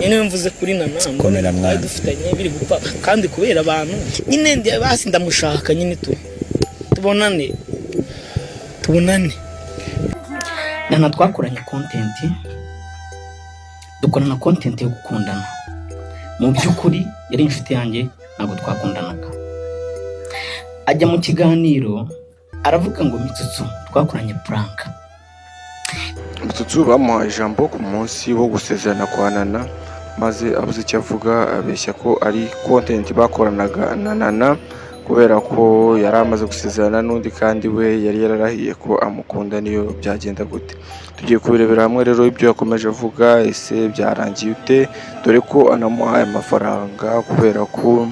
Nyine mvuze kuri Nana. Komera mwana. Twari dufitanye biri gupfa kandi kubera abantu nyine basi ndamushaka nyine tu tubonane tubonane. Nana twakoranye content, dukorana content yo gukundana. Mu by'ukuri yari inshuti yanjye, ntabwo twakundanaga. Ajya mu kiganiro aravuga ngo Mitsutsu twakoranye prank. Mitsutsu bamuhaye ijambo ku munsi wo gusezerana kwa Nana, maze abuze icyo avuga, abeshya ko ari content bakoranaga na Nana kubera ko yari amaze gusezerana n'undi kandi we yari yararahiye ko amukunda niyo byagenda gute. Tugiye kubirebera hamwe rero ibyo yakomeje avuga, ese byarangiye ute, dore ko anamuhaye amafaranga kubera ko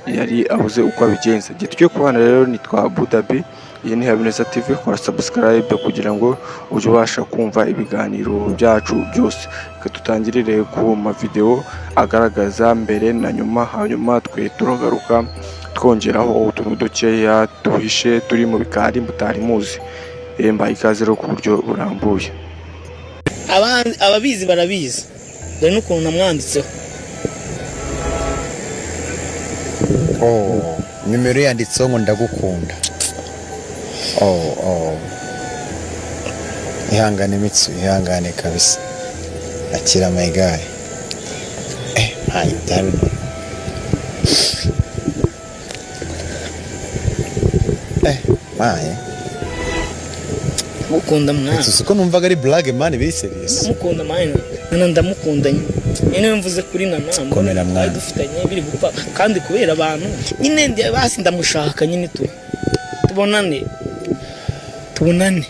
yari abuze uko abigenza. Igihe tugiye kubana rero nitwa Abu Dhabi, iyi ni Habineza TV, kora subscribe kugira ngo ujye ubasha kumva ibiganiro byacu byose. Reka dutangirire ku mavideo agaragaza mbere na nyuma, hanyuma twe turagaruka twongeraho utuntu dukeya duhishe turi mu bikari mutari muzi. Mbaye ikaze rero ku buryo burambuye. Ababizi barabizi, dore n'ukuntu namwanditseho. Oh, nimero yanditseho ngo ndagukunda. Oh. Ihangane Mitsu, ihangane kabisa. Akira my guy. Hayi byari. Maye. Mukunda mwana. Mitsu ko numvaga ari blague man, biri serious. Ndamukunda mwana. Nana ndamukunda nyine mvuze kuri Nana. Komera mwana. Twari dufitanye biri gupfa kandi kubera abantu nyine basi ndamushaka nyine tu tubonane tubonane.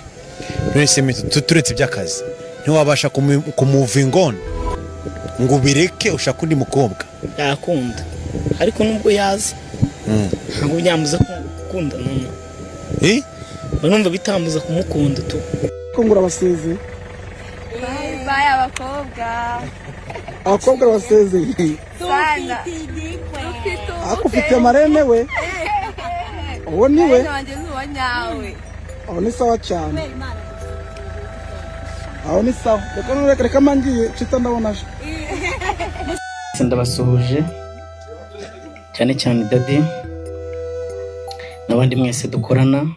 None se Mitsu, turetse iby'akazi ntiwabasha kumuva ingona ngo ubireke ushake undi mukobwa? Yakunda ariko nubwo yaza ntabwo byambuza gukunda Nana. Mba numva bitambuza kumukunda tu. Ko ngo urabasezeye? Bye bye abakobwa. Abakobwa urabasezeye? Sana. Dufite Ariko ufite marene we, uwo ni we. Marene wanjye ni uwa nyawe. Aho ni sawa cyane, aho ni sawa. Reka none reka mangiye cita ndabona aje. Ndabasuhuje cyane cyane Daddy n'abandi mwese dukorana,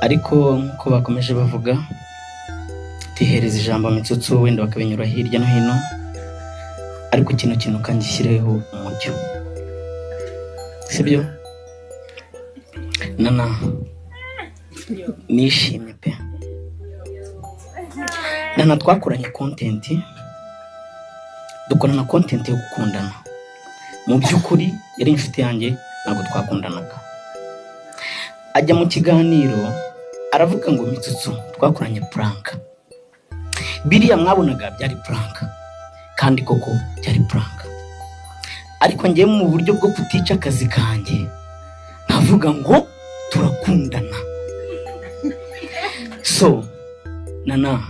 ariko nk'uko bakomeje bavuga tihereza ijambo Mitsutsu wenda bakabinyura hirya no hino, ariko kino kintu kangishyireho umucyo, sibyo? Nana nishimye pe. Nana twakoranye content, dukorana content yo gukundana. Mu by'ukuri yari inshuti yanjye, ntabwo twakundanaga. Ajya mu kiganiro aravuga ngo Mitsutsu twakoranye prank. Biriya mwabonaga byari prank kandi koko byari prank, ariko njyewe mu buryo bwo kutica akazi kanjye nkavuga ngo turakundana. So Nana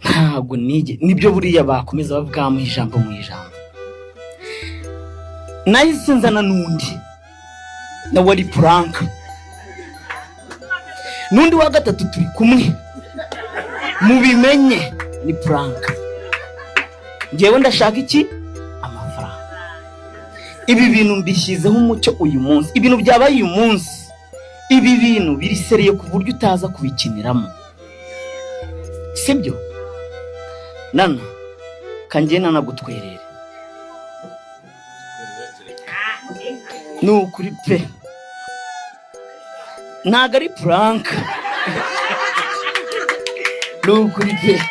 ntabwo nige nibyo buriya bakomeza bavuga mu ijambo mu ijambo. Nahise nzana n'undi nawe ari prank, n'undi wa gatatu turi kumwe, mubimenye ni prank. Njyewe ndashaka iki? Amafaranga. Ibi bintu mbishyizeho umucyo uyu munsi, ibintu byabaye uyu munsi, ibi bintu biri seriye ku buryo utaza kubikiniramo, sibyo? Nana kanjye nanagutwerere ni ukuri pe, ntago ari prank, ni ukuri pe.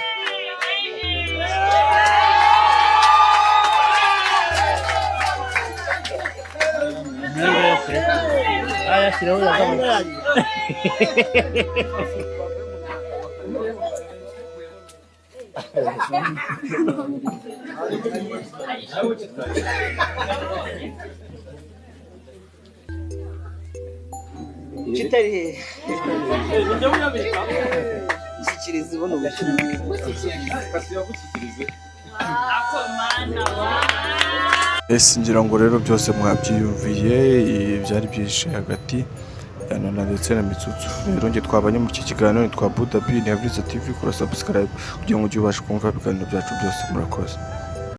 Kitari shyikiriza ubona ubutumwa. Ese ngira ngo rero byose mwabyiyumviye, byari byinshi hagati ya Nana ndetse na Mitsutsu. Rero njye twabanye muri iki kiganiro, nitwa Buda B, ni Haburiza TV. Kora subscribe kugira ngo ujye ubasha kumva ibiganiro byacu byose. Murakoze.